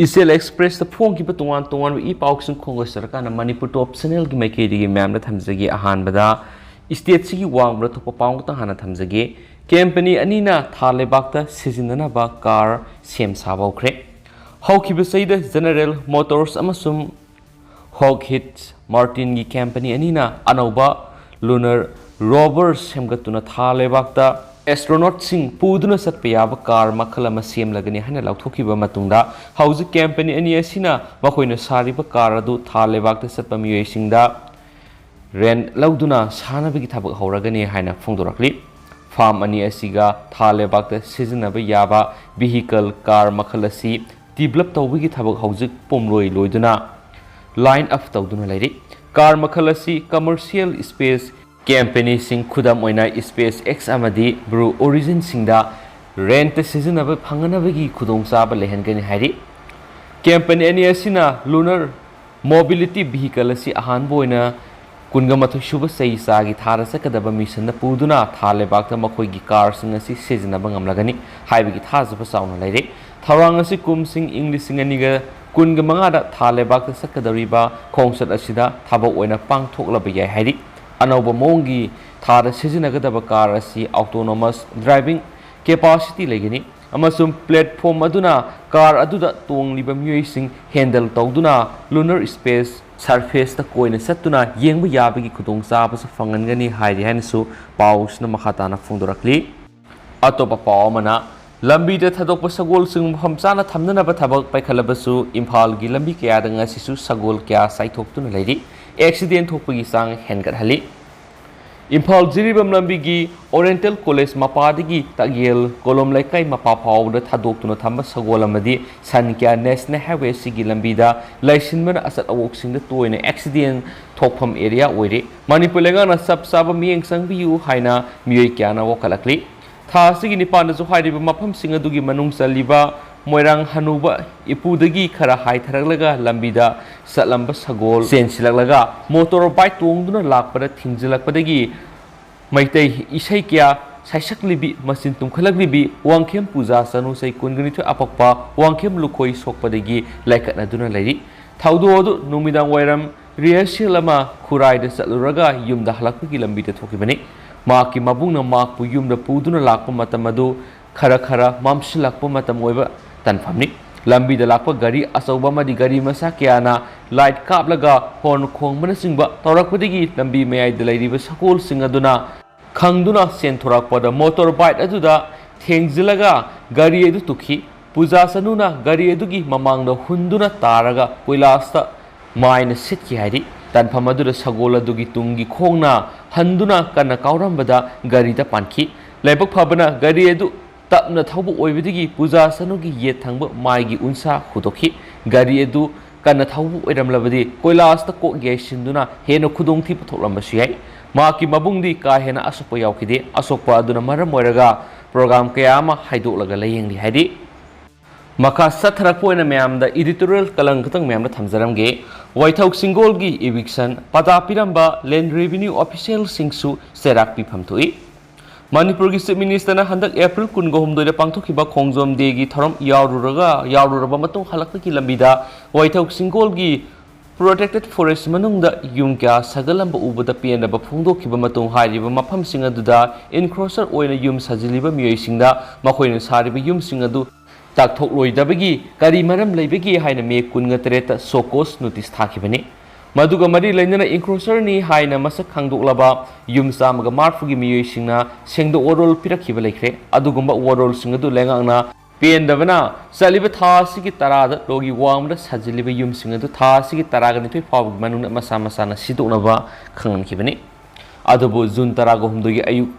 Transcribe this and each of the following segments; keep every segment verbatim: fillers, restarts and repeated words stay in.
ꯏꯆꯦꯜ ꯑꯦꯛꯁꯄ꯭ꯔꯦꯁꯇ ꯐꯣꯡꯈꯤꯕ ꯇꯣꯉꯥꯟ ꯇꯣꯉꯥꯟꯕ ꯏ ꯄꯥꯎꯁꯤꯡ ꯈꯣꯡꯒꯣꯏ ꯁꯔꯀꯥꯔꯅ ꯃꯅꯤꯄꯨꯔ ꯇꯣꯞ ꯆꯦꯅꯦꯜꯒꯤ ꯃꯥꯏꯀꯩꯗꯒꯤ ꯃꯌꯥꯝꯗ ꯊꯝꯖꯒꯦ꯫ ꯑꯍꯥꯟꯕꯗ ꯏꯁꯇꯦꯠꯁꯤꯒꯤ ꯋꯥꯡꯃꯗ ꯊꯣꯛꯄ ꯄꯥꯎ ꯑꯃꯇ ꯍꯥꯟꯅ ꯊꯝꯖꯒꯦ꯫ ꯀꯦꯝꯄꯅꯤ ꯑꯅꯤꯅ ꯊꯥ ꯂꯩꯕꯥꯛꯇ ꯁꯤꯖꯤꯟꯅꯅꯕ ꯀꯥꯔ ꯁꯦꯝ ꯁꯥꯕ ꯍꯧꯈ꯭ꯔꯦ꯫ ꯍꯧꯈꯤꯕ ꯆꯍꯤꯗ ꯖꯦꯅꯔꯦꯜ ꯃꯣꯇꯣꯔꯁ ꯑꯃꯁꯨꯡ ꯍꯣꯛ ꯍꯤꯠꯁ ꯃꯥꯔꯇꯤꯟꯒꯤ ꯀꯦꯝꯄꯅꯤ ꯑꯅꯤꯅ ꯑꯅꯧꯕ ꯂꯨꯅꯔ ꯔꯣꯕꯔ ꯁꯦꯝꯒꯠꯇꯨꯅ ꯊꯥ ꯂꯩꯕꯥꯛꯇ ꯑꯦꯁꯇ꯭ꯔꯣꯅꯣꯠꯁꯤꯡ ꯄꯨꯗꯨꯅ ꯆꯠꯄ ꯌꯥꯕ ꯀꯥꯔ ꯃꯈꯜ ꯑꯃ ꯁꯦꯝꯂꯒꯅꯤ ꯍꯥꯏꯅ ꯂꯥꯎꯊꯣꯛꯈꯤꯕ ꯃꯇꯨꯡꯗ, ꯍꯧꯖꯤꯛ ꯀꯦꯝꯄꯅꯤ ꯑꯅꯤ ꯑꯁꯤꯅ ꯃꯈꯣꯏꯅ ꯁꯥꯔꯤꯕ ꯀꯥꯔ ꯑꯗꯨ ꯊꯥ ꯂꯩꯕꯥꯛꯇ ꯆꯠꯄ ꯃꯤꯑꯣꯏꯁꯤꯡꯗ ꯔꯦꯟꯠ ꯂꯧꯗꯨꯅ ꯁꯥꯟꯅꯕꯒꯤ ꯊꯕꯛ ꯍꯧꯔꯒꯅꯤ ꯍꯥꯏꯅ ꯐꯣꯡꯗꯣꯔꯛꯂꯤ꯫ ꯐꯥꯝ ꯑꯅꯤ ꯑꯁꯤꯒ ꯊꯥ ꯂꯩꯕꯥꯛꯇ ꯁꯤꯖꯤꯟꯅꯕ ꯌꯥꯕ ꯚꯤꯍꯤꯀꯜ ꯀꯥꯔ ꯃꯈꯜ ꯑꯁꯤ ꯗꯤꯕꯂꯞ ꯇꯧꯕꯒꯤ ꯊꯕꯛ ꯍꯧꯖꯤꯛ ꯄꯨꯝꯂꯣꯏ ꯂꯣꯏꯗꯨꯅ ꯂꯥꯏꯟ ꯑꯞ ꯇꯧꯗꯨꯅ ꯂꯩꯔꯤ꯫ ꯀꯥꯔ ꯃꯈꯜ ꯑꯁꯤ ꯀꯃꯔꯁꯤꯌꯦꯜ ꯁ꯭ꯄꯦꯁ ꯀꯦꯝꯄꯦꯅꯤꯁꯤꯡ, ꯈꯨꯗꯝ ꯑꯣꯏꯅ ꯁ꯭ꯄꯦꯁ ꯑꯦꯛꯁ ꯑꯃꯗꯤ ꯕ꯭ꯂꯨ ꯑꯣꯔꯤꯖꯤꯟꯁꯤꯡꯗ ꯔꯦꯟꯠꯇ ꯁꯤꯖꯤꯟꯅꯕ ꯐꯪꯅꯅꯕꯒꯤ ꯈꯨꯗꯣꯡꯆꯥꯕ ꯂꯩꯍꯟꯒꯅꯤ ꯍꯥꯏꯔꯤ꯫ ꯀꯦꯝꯄꯦꯅꯤ ꯑꯅꯤ ꯑꯁꯤꯅ ꯂꯨꯅꯔ ꯃꯣꯕꯤꯂꯤꯇꯤ ꯚꯤꯍꯤꯀꯜ ꯑꯁꯤ ꯑꯍꯥꯟꯕ ꯑꯣꯏꯅ ꯀꯨꯟꯒ ꯃꯥꯊꯣꯏ ꯁꯨꯕ ꯆꯍꯤ ꯆꯥꯒꯤ ꯊꯥꯗ ꯆꯠꯀꯗꯕ ꯃꯤꯁꯟꯗ ꯄꯨꯗꯨꯅ ꯊꯥ ꯂꯩꯕꯥꯛꯇ ꯃꯈꯣꯏꯒꯤ ꯀꯥꯔꯁꯤꯡ ꯑꯁꯤ ꯁꯤꯖꯤꯟꯅꯕ ꯉꯝꯂꯒꯅꯤ ꯍꯥꯏꯕꯒꯤ ꯊꯥꯖꯕ ꯆꯥꯎꯅ ꯂꯩꯔꯤ꯫ ꯊꯧꯔꯥꯡ ꯑꯁꯤ ꯀꯨꯝꯁꯤꯡ ꯏꯪ ꯂꯤꯁꯤꯡ ꯑꯅꯤꯒ ꯀꯨꯟꯒ ꯃꯉꯥꯗ ꯊꯥ ꯂꯩꯕꯥꯛꯇ ꯆꯠꯀꯗꯧꯔꯤꯕ ꯈꯣꯡꯆꯠ ꯑꯁꯤꯗ ꯊꯕꯛ ꯑꯣꯏꯅ ꯄꯥꯡꯊꯣꯛꯂꯕ ꯌꯥꯏ ꯍꯥꯏꯔꯤ꯫ ꯑꯅꯧꯕ ꯃꯑꯣꯡꯒꯤ ꯊꯥꯗ ꯁꯤꯖꯤꯟꯅꯒꯗꯕ ꯀꯥꯔ ꯑꯁꯤ ꯑꯣꯇꯣꯅꯣꯃꯁ ꯗ꯭ꯔꯥꯏꯚꯤꯡ ꯀꯦꯄꯥꯁꯤꯇꯤ ꯂꯩꯒꯅꯤ ꯑꯃꯁꯨꯡ ꯄ꯭ꯂꯦꯠꯐꯣꯝ ꯑꯗꯨꯅ ꯀꯥꯔ ꯑꯗꯨꯗ ꯇꯣꯡꯂꯤꯕ ꯃꯤꯑꯣꯏꯁꯤꯡ ꯍꯦꯟꯗꯜ ꯇꯧꯗꯨꯅ ꯂꯨꯅꯔ ꯁ꯭ꯄꯦꯁ ꯁꯔꯐꯦꯁꯇ ꯀꯣꯏꯅ ꯆꯠꯇꯨꯅ ꯌꯦꯡꯕ ꯌꯥꯕꯒꯤ ꯈꯨꯗꯣꯡꯆꯥꯕꯁꯨ ꯐꯪꯍꯟꯒꯅꯤ ꯍꯥꯏꯔꯤ ꯍꯥꯏꯅꯁꯨ ꯄꯥꯎꯁꯤꯅ ꯃꯈꯥ ꯇꯥꯅ ꯐꯣꯡꯗꯣꯔꯛꯂꯤ꯫ ꯑꯇꯣꯞꯄ ꯄꯥꯎ ꯑꯃꯅ, ꯂꯝꯕꯤꯗ ꯊꯥꯗꯣꯛꯄ ꯁꯒꯣꯜꯁꯤꯡ ꯃꯐꯝ ꯆꯥꯅ ꯊꯝꯅꯅꯕ ꯊꯕꯛ ꯄꯥꯏꯈꯠꯂꯕꯁꯨ ꯏꯝꯐꯥꯜꯒꯤ ꯂꯝꯕꯤ ꯀꯌꯥꯗ ꯉꯁꯤꯁꯨ ꯁꯒꯣꯜ ꯀꯌꯥ ꯆꯥꯏꯊꯣꯛꯇꯨꯅ ꯂꯩꯔꯤ꯫ ꯑꯦꯛꯁꯤꯗꯦꯟ ꯊꯣꯛꯄꯒꯤ ꯆꯥꯡ ꯍꯦꯟꯒꯠꯍꯜꯂꯤ꯫ ꯏꯝꯐꯥꯜ ꯖꯤꯔꯤꯕꯥꯝ ꯂꯝꯕꯤꯒꯤ ꯑꯣꯔꯤꯌꯦꯟꯇꯦꯜ ꯀꯣꯂꯦꯖ ꯃꯄꯥꯗꯒꯤ ꯇꯥꯛꯌꯦꯜ ꯀꯣꯂꯣꯝ ꯂꯩꯀꯥꯏ ꯃꯄꯥ ꯐꯥꯎꯕꯗ ꯊꯥꯗꯣꯛꯇꯨꯅ ꯊꯝꯕ ꯁꯒꯣꯜ ꯑꯃꯗꯤ ꯁꯟ ꯀꯌꯥ ꯅꯦꯁꯅꯦꯜ ꯍꯥꯏꯋꯦ ꯑꯁꯤꯒꯤ ꯂꯝꯕꯤꯗ ꯂꯩꯁꯤꯟꯕꯅ ꯑꯆꯠ ꯑꯋꯣꯛꯁꯤꯡꯗ ꯇꯣꯏꯅ ꯑꯦꯛꯁꯤꯗꯦꯟ ꯊꯣꯛꯐꯝ ꯑꯦꯔꯤꯌꯥ ꯑꯣꯏꯔꯤ꯫ ꯃꯅꯤꯄꯨꯔ ꯂꯩꯉꯥꯛꯅ ꯆꯞ ꯆꯥꯕ ꯃꯤꯠꯌꯦꯡ ꯆꯪꯕꯤꯌꯨ ꯍꯥꯏꯅ ꯃꯤꯑꯣꯏ ꯀꯌꯥꯅ ꯋꯥꯀꯠꯂꯛꯂꯤ꯫ ꯊꯥ ꯑꯁꯤꯒꯤ ꯅꯤꯄꯥꯟꯗꯁꯨ ꯍꯥꯏꯔꯤꯕ ꯃꯐꯝꯁꯤꯡ ꯑꯗꯨꯒꯤ ꯃꯅꯨꯡ ꯆꯜꯂꯤꯕ ꯃꯣꯏꯔꯥꯡ ꯍꯅꯨꯕ ꯏꯄꯨꯗꯒꯤ ꯈꯔ ꯍꯥꯏꯊꯔꯛꯂꯒ ꯂꯝꯕꯤꯗ ꯆꯠꯂꯝꯕ ꯁꯒꯣꯜ ꯆꯦꯟꯁꯤꯜꯂꯛꯂꯒ ꯃꯣꯇꯣꯔ ꯕꯥꯏꯛ ꯇꯣꯡꯗꯨꯅ ꯂꯥꯛꯄꯗ ꯊꯤꯡꯖꯤꯜꯂꯛꯄꯗꯒꯤ ꯃꯩꯇꯩ ꯏꯁꯩ ꯀꯌꯥ ꯁꯥꯏꯁꯛꯂꯤꯕꯤ, ꯃꯆꯤꯟ ꯇꯨꯝꯈꯠꯂꯛꯂꯤꯕꯤ ꯋꯥꯡꯈꯦꯝ ꯄꯨꯖꯥ ꯆꯅꯨ ꯆꯍꯤ ꯀꯨꯟꯒ ꯅꯤꯊꯣꯏ ꯑꯄꯛꯄ ꯋꯥꯡꯈꯦꯝ ꯂꯨꯈꯣꯏ ꯁꯣꯛꯄꯗꯒꯤ ꯂꯥꯏꯀꯠꯅꯗꯨꯅ ꯂꯩꯔꯤ꯫ ꯊꯧꯗꯣꯛ ꯑꯗꯨ ꯅꯨꯃꯤꯗꯥꯡ ꯋꯥꯏꯔꯝ ꯔꯤꯍꯔꯁꯦꯜ ꯑꯃ ꯈꯨꯔꯥꯏꯗ ꯆꯠꯂꯨꯔꯒ ꯌꯨꯝꯗ ꯍꯜꯂꯛꯄꯒꯤ ꯂꯝꯕꯤꯗ ꯊꯣꯛꯈꯤꯕꯅꯤ꯫ ꯃꯍꯥꯛꯀꯤ ꯃꯕꯨꯡꯅ ꯃꯍꯥꯛꯄꯨ ꯌꯨꯝꯗ ꯄꯨꯗꯨꯅ ꯂꯥꯛꯄ ꯃꯇꯝ ꯑꯗꯨ ꯈꯔ ꯈꯔ ꯃꯝꯁꯤꯜꯂꯛꯄ ꯃꯇꯝ ꯑꯣꯏꯕ ꯇꯥꯟꯐꯝꯅꯤ꯫ ꯂꯝꯕꯤꯗ ꯂꯥꯛꯄ ꯒꯥꯔꯤ ꯑꯆꯧꯕ ꯑꯃꯗꯤ ꯒꯥꯔꯤ ꯃꯆꯥ ꯀꯌꯥꯅ ꯂꯥꯏꯠ ꯀꯥꯞꯂꯒ ꯍꯣꯔꯟ ꯈꯣꯡꯕꯅꯆꯤꯡꯕ ꯇꯧꯔꯛꯄꯗꯒꯤ ꯂꯝꯕꯤ ꯃꯌꯥꯏꯗ ꯂꯩꯔꯤꯕ ꯁꯒꯣꯜꯁꯤꯡ ꯑꯗꯨꯅ ꯈꯪꯗꯨꯅ ꯆꯦꯟꯊꯣꯔꯛꯄꯗ ꯃꯣꯇꯣꯔ ꯕꯥꯏꯛ ꯑꯗꯨꯗ ꯊꯦꯡꯖꯤꯜꯂꯒ ꯒꯥꯔꯤ ꯑꯗꯨ ꯇꯨꯈꯤ꯫ ꯄꯨꯖꯥ ꯆꯅꯨꯅ ꯒꯥꯔꯤ ꯑꯗꯨꯒꯤ ꯃꯃꯥꯡꯗ ꯍꯨꯟꯗꯨꯅ ꯇꯥꯔꯒ ꯀꯣꯏꯂꯥꯁꯇ ꯃꯥꯏꯅ ꯁꯤꯠꯈꯤ ꯍꯥꯏꯔꯤ꯫ ꯇꯥꯟꯐꯝ ꯑꯗꯨꯗ ꯁꯒꯣꯜ ꯑꯗꯨꯒꯤ ꯇꯨꯡꯒꯤ ꯈꯣꯡꯅ ꯍꯟꯗꯨꯅ ꯀꯟꯅ ꯀꯥꯎꯔꯝꯕꯗ ꯒꯥꯔꯤꯗ ꯄꯥꯟꯈꯤ꯫ ꯂꯥꯏꯕꯛ ꯐꯕꯅ ꯒꯥꯔꯤ ꯑꯗꯨ ꯇꯞꯅ ꯊꯧꯕ ꯑꯣꯏꯕꯗꯒꯤ ꯄꯨꯖꯥ ꯆꯅꯨꯒꯤ ꯌꯦꯠ ꯊꯪꯕ ꯃꯥꯏꯒꯤ ꯎꯟꯁꯥ ꯍꯨꯗꯣꯛꯈꯤ꯫ ꯒꯥꯔꯤ ꯑꯗꯨ ꯀꯟꯅ ꯊꯧꯕ ꯑꯣꯏꯔꯝꯂꯕꯗꯤ ꯀꯣꯏꯂꯥꯁꯇ ꯀꯣꯛ ꯌꯩꯁꯤꯟꯗꯨꯅ ꯍꯦꯟꯅ ꯈꯨꯗꯣꯡꯊꯤꯕ ꯊꯣꯛꯂꯝꯕꯁꯨ ꯌꯥꯏ꯫ ꯃꯍꯥꯛꯀꯤ ꯃꯕꯨꯡꯗꯤ ꯀꯥ ꯍꯦꯟꯅ ꯑꯁꯣꯛꯄ ꯌꯥꯎꯈꯤꯗꯦ꯫ ꯑꯁꯣꯛꯄ ꯑꯗꯨꯅ ꯃꯔꯝ ꯑꯣꯏꯔꯒ ꯄ꯭ꯔꯣꯒ꯭ꯔꯥꯝ ꯀꯌꯥ ꯑꯃ ꯍꯥꯏꯗꯣꯛꯂꯒ ꯂꯥꯌꯦꯡꯂꯤ ꯍꯥꯏꯔꯤ꯫ ꯃꯈꯥ ꯆꯠꯊꯔꯛꯄ ꯑꯣꯏꯅ ꯃꯌꯥꯝꯗ editorial column ꯈꯛꯇꯪ ꯃꯌꯥꯝꯗ ꯊꯝꯖꯔꯝꯒꯦ꯫ ꯋꯥꯏꯊꯧ ꯁꯤꯡꯒꯣꯜꯒꯤ eviction ꯄꯇꯥ ꯄꯤꯔꯝꯕ land revenue officialꯁꯤꯡꯁꯨ ꯆꯩꯔꯥꯛ ꯄꯤꯐꯝ ꯊꯣꯛꯏ꯫ ꯃꯅꯤꯄꯨꯔꯒꯤ Chief Ministerꯅ ꯍꯟꯗꯛ ꯑꯦꯄ꯭ꯔꯤꯜ ꯀꯨꯟꯒ ꯍꯨꯝꯗꯣꯏꯗ ꯄꯥꯡꯊꯣꯛꯈꯤꯕ ꯈꯣꯡꯖꯣꯝ Dayꯒꯤ ꯊꯧꯔꯝ ꯌꯥꯎꯔꯨꯔꯒ, ꯌꯥꯎꯔꯨꯔꯕ ꯃꯇꯨꯡ ꯍꯜꯂꯛꯄꯒꯤ ꯂꯝꯕꯤꯗ ꯋꯥꯏꯊꯧ ꯁꯤꯡꯒꯣꯜꯒꯤ protected forest ꯃꯅꯨꯡꯗ ꯌꯨꯝ ꯀꯌꯥ ꯁꯥꯒꯠꯂꯝꯕ ꯎꯕꯗ ꯄꯦꯟꯗꯕ ꯐꯣꯡꯗꯣꯛꯈꯤꯕ ꯃꯇꯨꯡ ꯍꯥꯏꯔꯤꯕ ꯃꯐꯝꯁꯤꯡ ꯑꯗꯨꯗ encroacher ꯑꯣꯏꯅ ꯌꯨꯝ ꯁꯥꯖꯤꯜꯂꯤꯕ ꯃꯤꯑꯣꯏꯁꯤꯡꯗ ꯃꯈꯣꯏꯅ ꯁꯥꯔꯤꯕ ꯌꯨꯝꯁꯤꯡ ꯑꯗꯨ ꯇꯥꯛꯊꯣꯛꯂꯣꯏꯗꯕꯒꯤ ꯀꯔꯤ ꯃꯔꯝ ꯂꯩꯕꯒꯦ ꯍꯥꯏꯅ ꯃꯦ ꯀꯨꯟꯒ ꯇꯔꯦꯠꯇ show cause notice ꯊꯥꯈꯤꯕꯅꯤ꯫ ꯃꯗꯨꯒ ꯃꯔꯤ ꯂꯩꯅꯅ encroacherꯅꯤ ꯍꯥꯏꯅ ꯃꯁꯛ ꯈꯪꯗꯣꯛꯂꯕ ꯌꯨꯝ ꯆꯥꯝꯃꯒ ꯃꯔꯤꯐꯨꯒꯤ ꯃꯤꯑꯣꯏꯁꯤꯡꯅ ꯁꯦꯡꯗꯣꯛ ꯋꯥꯔꯣꯜ ꯄꯤꯔꯛꯈꯤꯕ ꯂꯩꯈ꯭ꯔꯦ꯫ ꯑꯗꯨꯒꯨꯝꯕ ꯋꯥꯔꯣꯜꯁꯤꯡ ꯑꯗꯨ ꯂꯩꯉꯥꯛꯅ ꯄꯦꯟꯗꯕꯅ ꯆꯠꯂꯤꯕ ꯊꯥ ꯑꯁꯤꯒꯤ ꯇꯔꯥꯗ ꯂꯣꯒꯤ ꯋꯥꯡꯃꯗ ꯁꯥꯖꯤꯜꯂꯤꯕ ꯌꯨꯝꯁꯤꯡ ꯑꯗꯨ ꯊꯥ ꯑꯁꯤꯒꯤ ꯇꯔꯥꯒ ꯅꯤꯊꯣꯏ ꯐꯥꯎꯕꯒꯤ ꯃꯅꯨꯡꯗ ꯃꯁꯥ ꯃꯁꯥꯅ ꯁꯤꯗꯣꯛꯅꯕ ꯈꯪꯍꯟꯈꯤꯕꯅꯤ꯫ ꯑꯗꯨꯕꯨ ꯖꯨꯟ ꯇꯔꯥꯒ ꯍꯨꯝꯗꯣꯏꯒꯤ ꯑꯌꯨꯛ,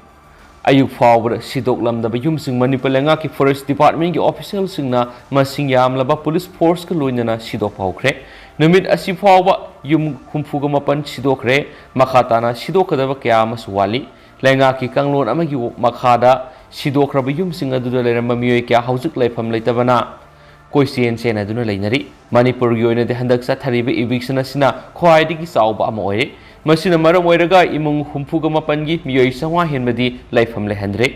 ꯑꯌꯨꯛ ꯐꯥꯎꯕꯗ ꯁꯤꯗꯣꯛꯂꯝꯗꯕ ꯌꯨꯝꯁꯤꯡ ꯃꯅꯤꯄꯨꯔ ꯂꯩꯉꯥꯛꯀꯤ forest departmentꯀꯤ officialꯁꯤꯡꯅ ꯃꯁꯤꯡ ꯌꯥꯝꯂꯕ police forceꯀ ꯂꯣꯏꯅꯅ ꯁꯤꯗꯣꯛꯄ ꯍꯧꯈ꯭ꯔꯦ꯫ ꯅꯨꯃꯤꯠ ꯑꯁꯤ ꯐꯥꯎꯕ ꯌꯨꯝ ꯍꯨꯝꯐꯨꯒ ꯃꯥꯄꯟ ꯁꯤꯗꯣꯛꯈ꯭ꯔꯦ꯫ ꯃꯈꯥ ꯇꯥꯅ ꯁꯤꯗꯣꯛꯀꯗꯕ ꯀꯌꯥ ꯑꯃꯁꯨ ꯋꯥꯠꯂꯤ꯫ ꯂꯩꯉꯥꯛꯀꯤ ꯀꯥꯡꯂꯣꯟ ꯑꯃꯒꯤ ꯃꯈꯥꯗ ꯁꯤꯗꯣꯛꯈ꯭ꯔꯕ ꯌꯨꯝꯁꯤꯡ ꯑꯗꯨꯗ ꯂꯩꯔꯝꯕ ꯃꯤꯑꯣꯏ ꯀꯌꯥ ꯍꯧꯖꯤꯛ ꯂꯩꯐꯝ ꯂꯩꯇꯕꯅ ꯀꯣꯏꯆꯦꯟ ꯆꯦꯟꯅꯗꯨꯅ ꯂꯩꯅꯔꯤ꯫ ꯃꯅꯤꯄꯨꯔꯒꯤ ꯑꯣꯏꯅꯗꯤ ꯍꯟꯗꯛ ꯆꯠꯊꯔꯤꯕ eviction ꯑꯁꯤꯅ ꯈ꯭ꯋꯥꯏꯗꯒꯤ ꯆꯥꯎꯕ ꯑꯃ ꯑꯣꯏꯔꯦ꯫ ꯃꯁꯤꯅ ꯃꯔꯝ ꯑꯣꯏꯔꯒ ꯏꯃꯨꯡ ꯍꯨꯝꯐꯨꯒ ꯃꯥꯄꯟꯒꯤ ꯃꯤꯑꯣꯏ ꯆꯥꯝꯃꯉꯥ ꯍꯦꯟꯕꯗꯤ ꯂꯩꯐꯝ ꯂꯩꯍꯟꯗ꯭ꯔꯦ꯫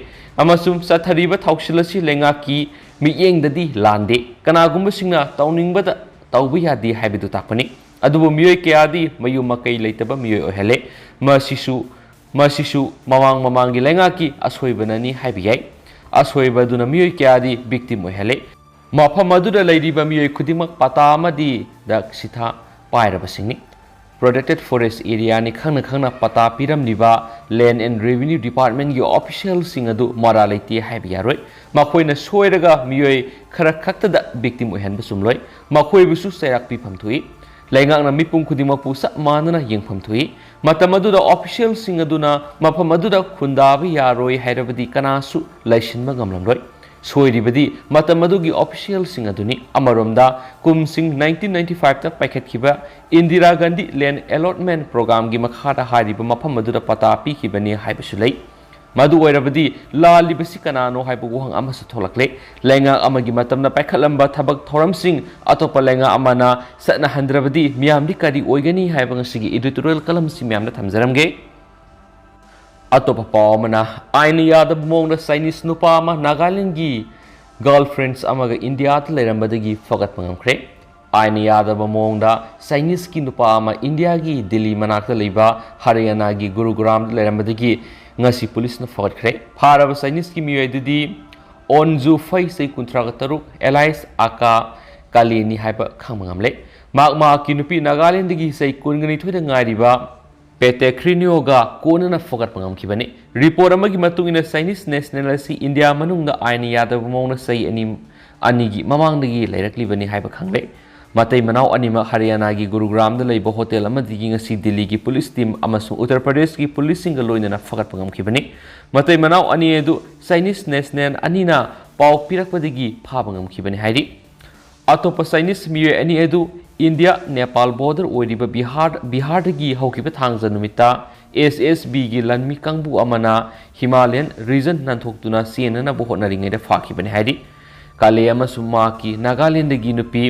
ꯑꯃꯁꯨꯡ ꯆꯠꯊꯔꯤꯕ ꯊꯧꯁꯤꯜ ꯑꯁꯤ ꯂꯩꯉꯥꯛꯀꯤ ꯃꯤꯠꯌꯦꯡꯗꯗꯤ ꯂꯥꯟꯗꯦ꯫ ꯀꯅꯥꯒꯨꯝꯕꯁꯤꯡꯅ ꯇꯧꯅꯤꯡꯕꯗ ꯇꯧꯕ ꯌꯥꯗꯦ ꯍꯥꯏꯕꯗꯨ ꯇꯥꯛꯄꯅꯤ꯫ ꯑꯗꯨꯕꯨ ꯃꯤꯑꯣꯏ ꯀꯌꯥꯗꯤ ꯃꯌꯨꯝ ꯃꯀꯩ ꯂꯩꯇꯕ ꯃꯤꯑꯣꯏ ꯑꯣꯏꯍꯜꯂꯦ꯫ ꯃꯁꯤꯁꯨ, ꯃꯁꯤꯁꯨ ꯃꯃꯥꯡ ꯃꯃꯥꯡꯒꯤ ꯂꯩꯉꯥꯛꯀꯤ ꯑꯁꯣꯏꯕꯅꯅꯤ ꯍꯥꯏꯕ ꯌꯥꯏ꯫ ꯑꯁꯣꯏꯕ ꯑꯗꯨꯅ ꯃꯤꯑꯣꯏ ꯀꯌꯥꯗꯤ victim ꯑꯣꯏꯍꯜꯂꯦ꯫ ꯃꯐꯝ ꯑꯗꯨꯗ ꯂꯩꯔꯤꯕ ꯃꯤꯑꯣꯏ ꯈꯨꯗꯤꯡꯃꯛ ꯄꯇꯥ ꯑꯃꯗꯤ ꯗꯛꯁꯤꯊꯥ ꯄꯥꯏꯔꯕꯁꯤꯡꯅꯤ꯫ Protected Forest Areaꯅꯤ ꯈꯪꯅ ꯈꯪꯅ ꯄꯇꯥ ꯄꯤꯔꯝꯂꯤꯕ Land and Revenue Departmentꯀꯤ officialꯁꯤꯡ ꯑꯗꯨ ꯃꯔꯥ ꯂꯩꯇꯦ ꯍꯥꯏꯕ ꯌꯥꯔꯣꯏ꯫ ꯃꯈꯣꯏꯅ ꯁꯣꯏꯔꯒ ꯃꯤꯑꯣꯏ ꯈꯔ ꯈꯛꯇꯗ victim ꯑꯣꯏꯍꯟꯕ ꯆꯨꯝꯂꯣꯏ꯫ ꯃꯈꯣꯏꯕꯨꯁꯨ ꯆꯩꯔꯥꯛ ꯄꯤꯐꯝ ꯊꯣꯛꯏ꯫ ꯂꯩꯉꯥꯛꯅ ꯃꯤꯄꯨꯝ ꯈꯨꯗꯤꯡꯃꯛꯄꯨ ꯆꯞ ꯃꯥꯟꯅꯅ ꯌꯦꯡꯐꯝ ꯊꯣꯛꯏ꯫ ꯃꯇꯝ ꯑꯗꯨꯗ officialꯁꯤꯡ ꯑꯗꯨꯅ ꯃꯐꯝ ꯑꯗꯨꯗ ꯈꯨꯟꯗꯥꯕ ꯌꯥꯔꯣꯏ ꯍꯥꯏꯔꯕꯗꯤ ꯀꯅꯥꯁꯨ ꯂꯩꯁꯤꯟꯕ ꯉꯝꯂꯝꯂꯣꯏ꯫ ꯁꯣꯏꯔꯤꯕꯗꯤ ꯃꯇꯝ ꯑꯗꯨꯒꯤ officialꯁꯤꯡ ꯑꯗꯨꯅꯤ꯫ ꯑꯃꯔꯣꯝꯗ, ꯀꯨꯝꯁꯤꯡ nineteen ninety fiveꯇ ꯄꯥꯏꯈꯠꯈꯤꯕ Indira Gandhi Land Allotment Programmeꯒꯤ ꯃꯈꯥꯗ ꯍꯥꯏꯔꯤꯕ ꯃꯐꯝ ꯑꯗꯨꯗ ꯄꯇꯥ ꯄꯤꯈꯤꯕꯅꯤ ꯍꯥꯏꯕꯁꯨ ꯂꯩ꯫ ꯃꯗꯨ ꯑꯣꯏꯔꯕꯗꯤ ꯂꯥꯜꯂꯤꯕꯁꯤ ꯀꯅꯥꯅꯣ ꯍꯥꯏꯕ ꯋꯥꯍꯪ ꯑꯃꯁꯨ ꯊꯣꯛꯂꯛꯂꯦ꯫ ꯂꯩꯉꯥꯛ ꯑꯃꯒꯤ ꯃꯇꯝꯗ ꯄꯥꯏꯈꯠꯂꯝꯕ ꯊꯕꯛ ꯊꯧꯔꯝꯁꯤꯡ ꯑꯇꯣꯞꯄ ꯂꯩꯉꯥꯛ ꯑꯃꯅ ꯆꯠꯅꯍꯟꯗ꯭ꯔꯕꯗꯤ ꯃꯤꯌꯥꯝꯗꯤ ꯀꯔꯤ ꯑꯣꯏꯒꯅꯤ ꯍꯥꯏꯕ ꯉꯁꯤꯒꯤ editorial columnꯁꯤ ꯃꯌꯥꯝꯗ ꯊꯝꯖꯔꯝꯒꯦ꯫ ꯑꯇꯣꯞꯄ ꯄꯥꯎ ꯑꯃꯅ, ꯑꯥꯏꯟ ꯌꯥꯗꯕ ꯃꯑꯣꯡꯗ Chinese ꯅꯨꯄꯥ ꯑꯃ ꯅꯥꯒꯥꯂꯦꯟꯗꯒꯤ girlfriends ꯑꯃꯒ ꯏꯟꯗꯤꯌꯥꯗ ꯂꯩꯔꯝꯕꯗꯒꯤ ꯐꯒꯠꯄ ꯉꯝꯈ꯭ꯔꯦ꯫ ꯑꯥꯏꯟ ꯌꯥꯗꯕ ꯃꯑꯣꯡꯗ Chineseꯀꯤ ꯅꯨꯄꯥ ꯑꯃ ꯏꯟꯗꯤꯌꯥꯒꯤ ꯗꯤꯜꯂꯤ ꯃꯅꯥꯛꯇ ꯂꯩꯕ ꯍꯔꯤꯌꯥꯅꯥꯒꯤ ꯒꯨꯔꯨꯒ꯭ꯔꯥꯝꯗ ꯂꯩꯔꯝꯕꯗꯒꯤ ꯉꯁꯤ ꯄꯨꯂꯤꯁꯅ ꯐꯒꯠꯈ꯭ꯔꯦ꯫ ꯐꯥꯔꯕ Chineseꯀꯤ ꯃꯤꯑꯣꯏ ꯑꯗꯨꯗꯤ ꯑꯣꯟꯖꯨ ꯐꯩ, ꯆꯍꯤ ꯀꯨꯟꯊ꯭ꯔꯥꯒ ꯇꯔꯨꯛ, alias ꯑꯀꯥ ꯀꯥꯂꯦꯅꯤ ꯍꯥꯏꯕ ꯈꯪꯕ ꯉꯝꯂꯦ꯫ ꯃꯍꯥꯛ ꯃꯍꯥꯛꯀꯤ ꯅꯨꯄꯤ ꯅꯥꯒꯥꯂꯦꯟꯗꯒꯤ ꯆꯍꯤ ꯀꯨꯟꯒ ꯅꯤꯊꯣꯏꯗ ꯉꯥꯏꯔꯤꯕ ꯄꯦꯇꯦꯈ꯭ꯔꯤꯅꯤꯌꯣꯒ ꯀꯣꯟꯅꯅ ꯐꯒꯠꯄ ꯉꯝꯈꯤꯕꯅꯤ꯫ Report ꯑꯃꯒꯤ ꯃꯇꯨꯡ ꯏꯟꯅ, Chinese national ꯑꯁꯤ ꯏꯟꯗꯤꯌꯥ ꯃꯅꯨꯡꯗ ꯑꯥꯏꯟ ꯌꯥꯗꯕ ꯃꯑꯣꯡꯗ ꯆꯍꯤ ꯑꯅꯤ, ꯑꯅꯤꯒꯤ ꯃꯃꯥꯡꯗꯒꯤ ꯂꯩꯔꯛꯂꯤꯕꯅꯤ ꯍꯥꯏꯕ ꯈꯪꯂꯦ꯫ ꯃꯇꯩ ꯃꯅꯥꯎ ꯑꯅꯤꯃꯛ ꯍꯔꯤꯌꯥꯅꯥꯒꯤ ꯒꯨꯔꯨꯒ꯭ꯔꯥꯝꯗ ꯂꯩꯕ ꯍꯣꯇꯦꯜ ꯑꯃꯗꯒꯤ ꯉꯁꯤ ꯗꯤꯜꯂꯤꯒꯤ ꯄꯨꯂꯤꯁ ꯇꯤꯝ ꯑꯃꯁꯨꯡ ꯎꯠꯇꯔ ꯄ꯭ꯔꯗꯦꯁꯀꯤ ꯄꯨꯂꯤꯁꯁꯤꯡꯒ ꯂꯣꯏꯅꯅ ꯐꯒꯠꯄ ꯉꯝꯈꯤꯕꯅꯤ꯫ ꯃꯇꯩ ꯃꯅꯥꯎ ꯑꯅꯤ ꯑꯗꯨ Chinese national ꯑꯅꯤꯅ ꯄꯥꯎ ꯄꯤꯔꯛꯄꯗꯒꯤ ꯐꯥꯕ ꯉꯝꯈꯤꯕꯅꯤ ꯍꯥꯏꯔꯤ꯫ ꯑꯇꯣꯞꯄ Chinese ꯃꯤꯑꯣꯏ ꯑꯅꯤ ꯑꯗꯨ ꯏꯟꯗꯤꯌꯥ ꯅꯦꯄꯥꯜ border ꯑꯣꯏꯔꯤꯕ ꯕꯤꯍꯥꯔ, ꯕꯤꯍꯥꯔꯗꯒꯤ ꯍꯧꯈꯤꯕ ꯊꯥꯡꯖ ꯅꯨꯃꯤꯠꯇ ꯑꯦꯁ ꯑꯦꯁ ꯕꯤꯒꯤ ꯂꯥꯟꯃꯤ ꯀꯥꯡꯕꯨ ꯑꯃꯅ ꯍꯤꯃꯥꯂꯌꯟ region ꯅꯥꯟꯊꯣꯛꯇꯨꯅ ꯆꯦꯟꯅꯅꯕ ꯍꯣꯠꯅꯔꯤꯉꯩꯗ ꯐꯥꯈꯤꯕꯅꯤ ꯍꯥꯏꯔꯤ꯫ ꯀꯥꯂꯦ ꯑꯃꯁꯨꯡ ꯃꯍꯥꯛꯀꯤ ꯅꯥꯒꯥꯂꯦꯟꯗꯒꯤ ꯅꯨꯄꯤ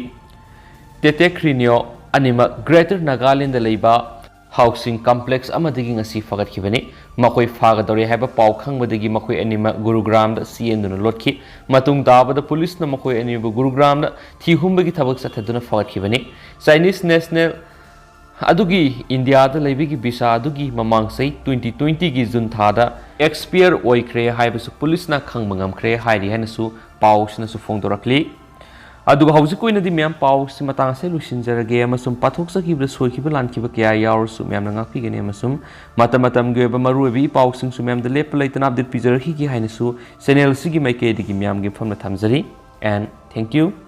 ꯇꯦꯇꯦꯈ꯭ꯔꯤꯅꯤꯌꯣ ꯑꯅꯤꯃꯛ Greater ꯅꯥꯒꯥꯂꯦꯟꯗ ꯂꯩꯕ ꯍꯥꯎꯁꯤꯡ ꯀꯝꯄ꯭ꯂꯦꯛꯁ ꯑꯃꯗꯒꯤ ꯉꯁꯤ ꯐꯒꯠꯈꯤꯕꯅꯤ꯫ ꯃꯈꯣꯏ ꯐꯥꯒꯗꯧꯔꯦ ꯍꯥꯏꯕ ꯄꯥꯎ ꯈꯪꯕꯗꯒꯤ ꯃꯈꯣꯏ ꯑꯅꯤꯃꯛ ꯒꯨꯔꯨꯒ꯭ꯔꯥꯝꯗ ꯆꯦꯟꯗꯨꯅ ꯂꯣꯠꯈꯤ꯫ ꯃꯇꯨꯡ ꯇꯥꯕꯗ ꯄꯨꯂꯤꯁꯅ ꯃꯈꯣꯏ ꯑꯅꯤꯕꯨ ꯒꯨꯔꯨꯒ꯭ꯔꯥꯝꯗ ꯊꯤ ꯍꯨꯝꯕꯒꯤ ꯊꯕꯛ ꯆꯠꯊꯗꯨꯅ ꯐꯒꯠꯈꯤꯕꯅꯤ꯫ ꯆꯥꯏꯅꯤꯁ ꯅꯦꯁꯅꯦꯜ ꯑꯗꯨꯒꯤ ꯏꯟꯗꯤꯌꯥꯗ ꯂꯩꯕꯒꯤ ꯚꯤꯁꯥ ꯑꯗꯨꯒꯤ ꯃꯃꯥꯡ ꯆꯍꯤ twenty twenty ꯒꯤ ꯖꯨꯟ ꯊꯥꯗ ꯑꯦꯛꯁꯄꯤꯌꯔ ꯑꯣꯏꯈ꯭ꯔꯦ ꯍꯥꯏꯕꯁꯨ ꯄꯨꯂꯤꯁꯅ ꯈꯪꯕ ꯉꯝꯈ꯭ꯔꯦ ꯍꯥꯏꯔꯤ ꯍꯥꯏꯅꯁꯨ ꯄꯥꯎꯁꯤꯅꯁꯨ ꯐꯣꯡꯗꯣꯔꯛꯂꯤ꯫ ꯑꯗꯨꯒ ꯍꯧꯖꯤꯛꯀꯤ ꯑꯣꯏꯅꯗꯤ ꯃꯌꯥꯝ ꯄꯥꯎꯁꯤ ꯃꯇꯥꯡ ꯑꯁꯤꯗ ꯂꯣꯏꯁꯤꯟꯖꯔꯒꯦ, ꯑꯃꯁꯨꯡ ꯄꯥꯊꯣꯛꯆꯈꯤꯕꯗ ꯁꯣꯏꯈꯤꯕ ꯂꯥꯟꯈꯤꯕ ꯀꯌꯥ ꯌꯥꯎꯔꯁꯨ ꯃꯌꯥꯝꯅ ꯉꯥꯛꯄꯤꯒꯅꯤ, ꯑꯃꯁꯨꯡ ꯃꯇꯝ ꯃꯇꯝꯒꯤ ꯑꯣꯏꯕ ꯃꯔꯨꯑꯣꯏꯕ ꯏ ꯄꯥꯎꯁꯤꯡꯁꯨ ꯃꯌꯥꯝꯗ ꯂꯦꯞꯄ ꯂꯩꯇꯅ ꯑꯞꯗꯦꯠ ꯄꯤꯖꯔꯛꯈꯤꯒꯦ ꯍꯥꯏꯅꯁꯨ ꯆꯦꯅꯦꯜ ꯑꯁꯤꯒꯤ ꯃꯥꯏꯀꯩꯗꯒꯤ ꯃꯌꯥꯝꯒꯤ ꯃꯐꯝꯗ ꯊꯝꯖꯔꯤ꯫ And thank you.